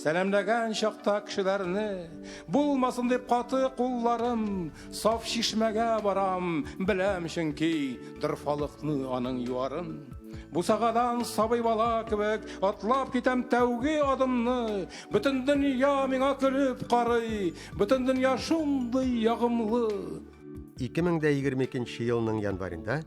Сәламләгән чакта кешеләрне, Булмасын дип каты кулларым, Саф чишмәгә барам, Беләм чөнки дорфалыкны аның юарын. Бусагадан сабый бала кебек Атлап китәм тәүге адымны, Бөтен дөнья миңа көлеп карый, Бөтен дөнья шундый ягымлы. 2022 елның январендә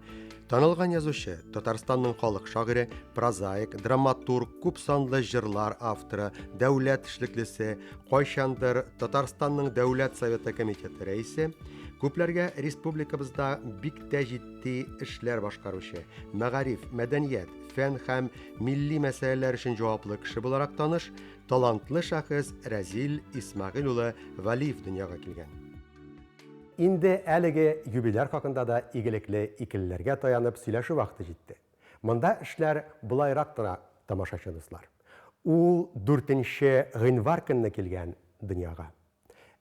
танылган язучы, Татарстанның халык шагыйре, прозаик, драматург, күп санлы җырлар авторы, дәүләт эшлеклесе, кайчандыр Татарстанның Дәүләт Советы комитеты рәисе, күпләргә республикабызда бик тә җитди эшләр башкаручы, мәгариф, мәдәният, фән һәм милли мәсьәләләр өчен җаваплы кеше буларак таныш, талантлы шәхес Рәзил Исмәгыйль улы Вәлиев дөньяга килгән. Инде әлеге юбиляр хакында да игелекле икелеләргә таянып сөйләшү вакыты җитте. Монда эшләр болайрак тора, тамашачы дуслар. Ул дүртенче гыйнвар көнне килгән дөньяга.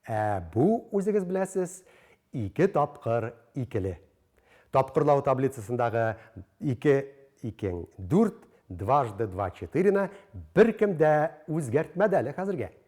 Ә бу, үзегез беләсез, ике тапкыр икеле. Тапкырлау таблицасындагы ике икең дүрт, дважды два четырены беркем дә үзгәртмәде әле хәзергә.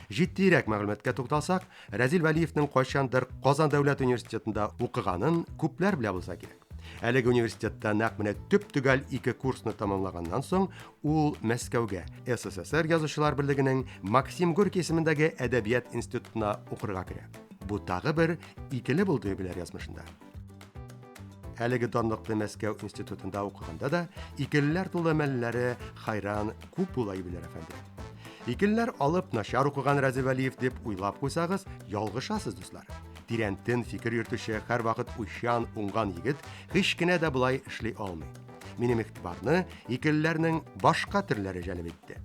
Җитдиерәк мәгълүматка тукталсак, Рәзил Вәлиевнең кайчандыр Казан дәүләт университетында укыганын күпләр белә булса кирәк. Әлеге университетта нәкъ менә төп-төгәл ике курсны тәмамлаганнан соң, ул Мәскәүгә, СССР Язучылар берлегенең Максим Горький исемендәге әдәбият институтына укырга керә. Бу тагы бер икеле булды юбиляр язмышында. Әлеге данлыклы Мәскәү институтында укыганда да икелеләр тулы мәлләре хайран күп була юбиляр әфәнде. Икелеләр алып начар укыган Рәзил Вәлиев дип уйлап куйсагыз, ялгышасыз, дуслар. Тирәнтен фикер йөртүче, һәрвакыт уйчан, уңган егет һич кенә дә болай эшли алмый. Минем игътибарны икелеләрнең башка төрләре җәлеп итте.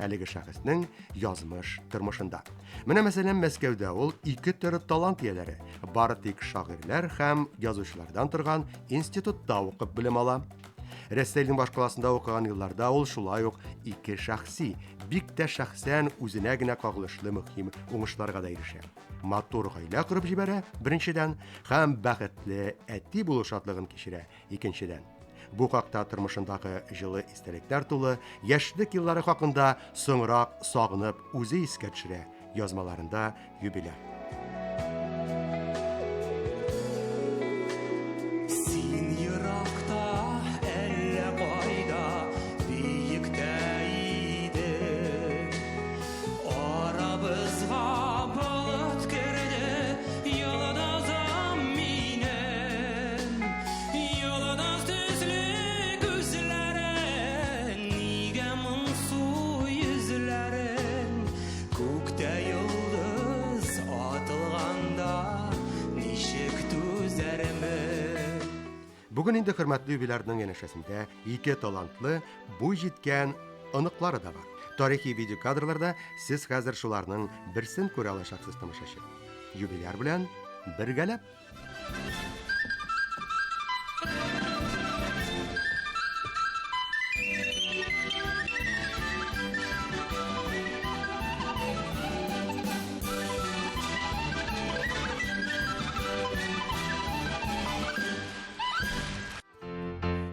Әлеге шәхеснең язмыш тормышында. Менә мәсәлән, Мәскәүдә ул ике төр талант ияләре, бары тик шагыйрьләр һәм язучылардан торган институтта укып белем ала. Рәсәйнең башкаласында укыган елларда ул шулай ук ике шәхси, бик тә шәхсән үзенә генә кагылышлы мөһим уңышларга да ирешә. Матур гаилә корып җибәрә, беренчедән, һәм бәхетле әти булу шатлыгын кичерә, икенчедән. Бу хакта тормышындагы җылы истәлекләр тулы яшьлек еллары хакында соңрак сагынып үзе искә төшерә язмаларында юбиляр. Син еракта, әллә кайда, биектә идең. Арабызга болыт керде, йолдызым минем. Йолдыз төсле күзләрең, нигә моңсу йөзләрең? Күктә йолдыз атылганда, ничек түзәрмен? Бүген инде хөрмәтле юбилярның янәшәсендә ике талантлы, буй җиткән оныклары да бар. Тарихи видеокадрларда сез хәзер шуларның берсен күрә алачаксыз, тамашачы. Юбиляр белән бергәләп.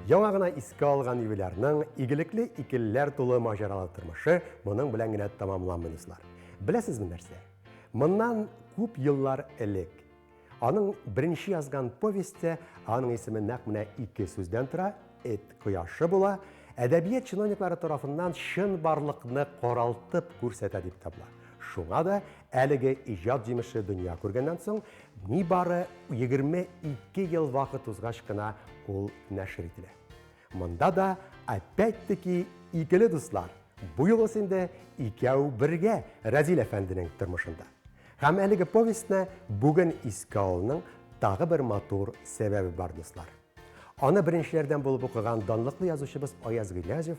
Яңа гына искә алган юбилярның игелекле икелеләр тулы маҗаралы тормышы моның белән генә тәмамланмый, дуслар. Беләсезме нәрсә? Моннан күп еллар элек аның беренче язган повесте, аның исеме нәкъ менә ике сүздән тора, Эт кояшы була, әдәбият чиновниклары тарафыннан чынбарлыкны каралтып күрсәтә дип табыла. Шуңа да әлеге иҗат җимеше дөнья күргәннән соң, нибары 22 ел вакыт узгач кына ул нәшер ителә. Монда да опять-таки икеле дуслар, бу юлысы инде икәү бергә Рәзил әфәнденең тормышында. Һәм әлеге повестьны бүген искә алуның тагы бер матур сәбәбе бар, дуслар. Аны беренчеләрдән булып укыган данлыклы язучыбыз Аяз Гыйләҗев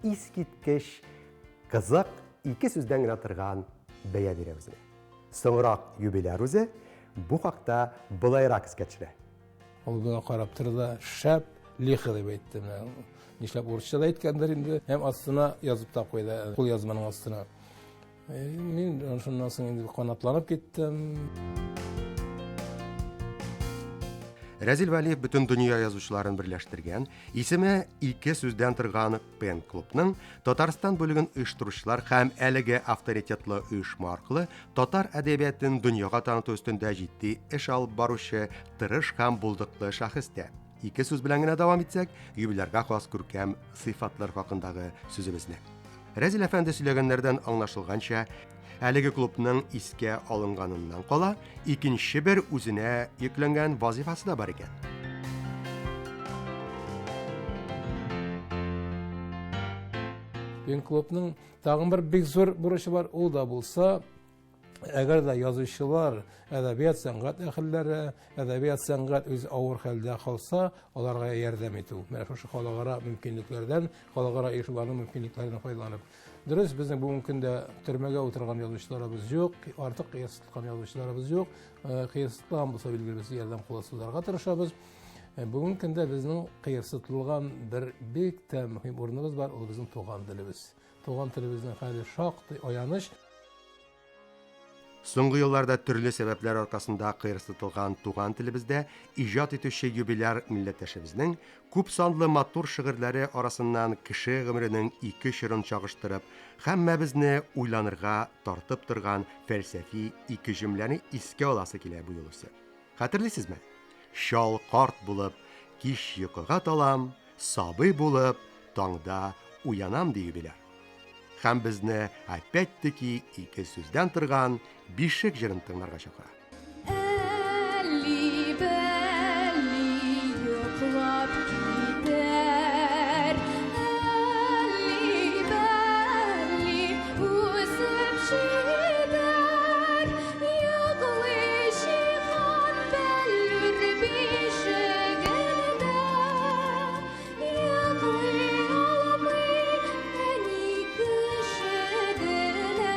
искиткеч кызык ике сүздән генә торган бәя бирә үзенә. Соңрак юбиляр үзе бу хакта болайрак искә төшерә. Ул миңа карап торды да, шәп, лихо дип әйтте. Менә нишләп урысча да әйткәндер инде. Һәм астына язып та куйды, кул язманың астына. Мин шуннан соң инде канатланып киттем. Рәзил Вәлиев бөтен дөнья язучыларын берләштергән, исеме ике сүздән торган Пен-клубның Татарстан бүлеген оештыручылар һәм әлеге авторитетлы оешма аркылы татар әдәбиятын дөньяга таныту өстендә җитди эш алып баручы тырыш һәм булдыклы шәхес тә. Ике сүз белән генә дәвам итсәк, юбилярга хас күркәм сыйфатлар хакындагы сүзебезне. Рәзил әфәнде сөйләгәннәрдән аңлашылганча, әлеге клубның искә алынганыннан кала, икенче бер үзенә йөкләнгән вазифасы да бар икән. Пен-клубның тагын бер бик зур бурычы бар, ул да булса, әгәр дә язучылар, әдәбият сәнгать әһелләре, әдәбият сәнгать үз авыр хәлдә калса, аларга ярдәм итү. Менә шушы халыкара мөмкинлекләрдән, халыкара оешмаларның мөмкинлекләреннән файдаланып. Дөрес, безнең бүгенге көндә төрмәгә утырган язучыларыбыз юк, артык кыерсытылган язучыларыбыз юк. Кыерсытылган булса, билгеле, без ярдәм кулы сузарга тырышабыз. Бүгенге көндә безнең кыерсытылган бер бик тә мөһим урыныбыз бар, ул безнең туган телебез. Туган телебезнең хәле шактый аяныч. Соңгы елларда төрле сәбәпләр аркасында кыерсытылган туган телебездә иҗат итүче юбиляр милләттәшебезнең күп санлы матур шигырьләре арасыннан кеше гомеренең ике чорын чагыштырып, һәммәбезне уйланырга тартып торган фәлсәфи ике җөмләне искә аласы килә бу юлысы. Хәтерлисезме? Чал карт булып, кич йокыга талам, сабый булып, таңда уянам, ди юбиляр. Һәм безне опять-таки ике сүздән торган бишек җырын тыңларга чакыра. Әлли бәлли йоклап китәр, әлли бәлли үсеп җитәр, йоклый җиһан бәллүр бишегендә, йоклый алмый әни кеше генә.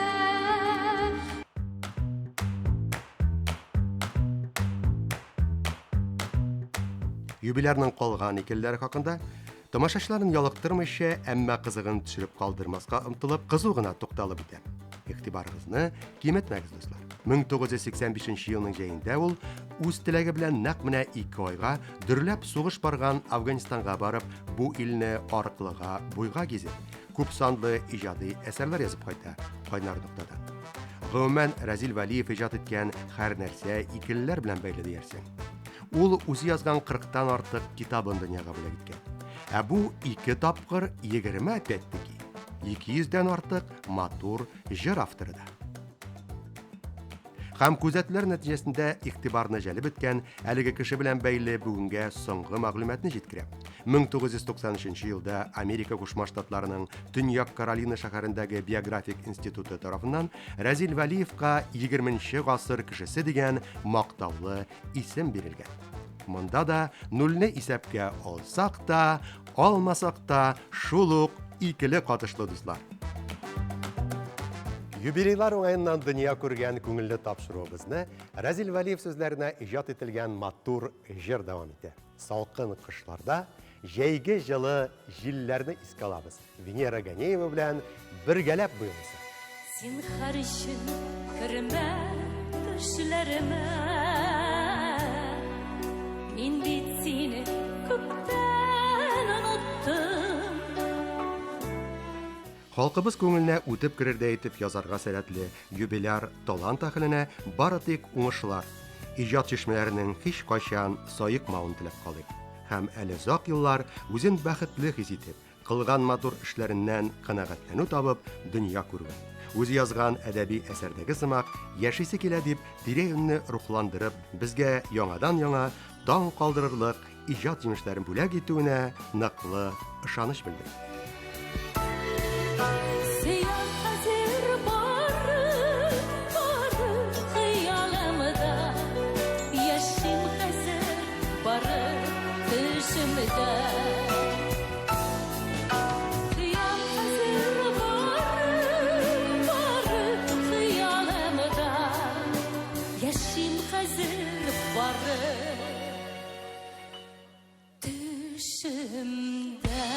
Юбилярның калган икелеләре хакында тамашачыларын ялыктырмыйча, әмма кызыгын төшереп калдырмаска омтылып, кызу гына тукталып үтә. Игътибарыгызны киметмәгез, дуслар. 1985 елның җәендә ул үз теләге белән нәкъ менә ике айга дөрләп сугыш барган Афганистанга барып, бу илне аркылыга буйга гизеп, күп санлы иҗади әсәрләр язып кайта кайнар ноктадан. Гомумән, Рәзил Вәлиев иҗат иткән һәр нәрсә икелеләр белән бәйле диярсең. Ул үзе язган 40-тан артык китабын дөньяга бүләк иткән. Ә бу ике тапкыр 20 опять-таки. 200-дән артык матур җыр авторы да. Һәм күзәтүләр нәтиҗәсендә игътибарны җәлеп иткән әлеге кеше белән бәйле бүгенгә соңгы мәгълүматны җиткерә. 1993 елда Америка Кушма Штатларының Төньяк Каролина шәһәрендәге биографик институты тарафыннан Рәзил Вәлиевка 20 гасыр кешесе дигән мактаулы исем бирелгән. Монда да нульне исәпкә алсак та, алмасак та, шул ук икеле катышлы дуслар. Юбилейлар уңаеннан дөнья күргән күңелле тапшыруыбызны Рәзил Вәлиев сүзләренә иҗат ителгән матур җыр дәвам итә. Салкын кышларда җәйге җылы җилләрне искә алабыз. Венера Ганеева белән бергәләп бу юлысы. Зинһар өчен кермә төшләремә. Мин бит сине күптән оныттым. Халкыбыз күңеленә үтеп керердәй итеп язарга сәләтле юбиляр талант әһеленә бары тик уңышлар, иҗат чишмәләренең һичкайчан саекмавын теләп калыйк. Һәм әле озак еллар үзен бәхетле хис итеп, кылган матур эшләреннән канәгатьләнү табып, дөнья күрүен, үзе язган әдәби әсәрдәге сымак яшисе килә дип, тирә-юньне рухландырып, безгә яңадан-яңа таң калдырырлык иҗат җимешләрен бүләк итүенә ныклы ышаныч белдерә. Сөям хәзер бары, бары хыялымда. Яшим хәзер бары төшемдә. Сөям хәзер бары, бары хыялымда. Яшим хәзер бары төшемдә.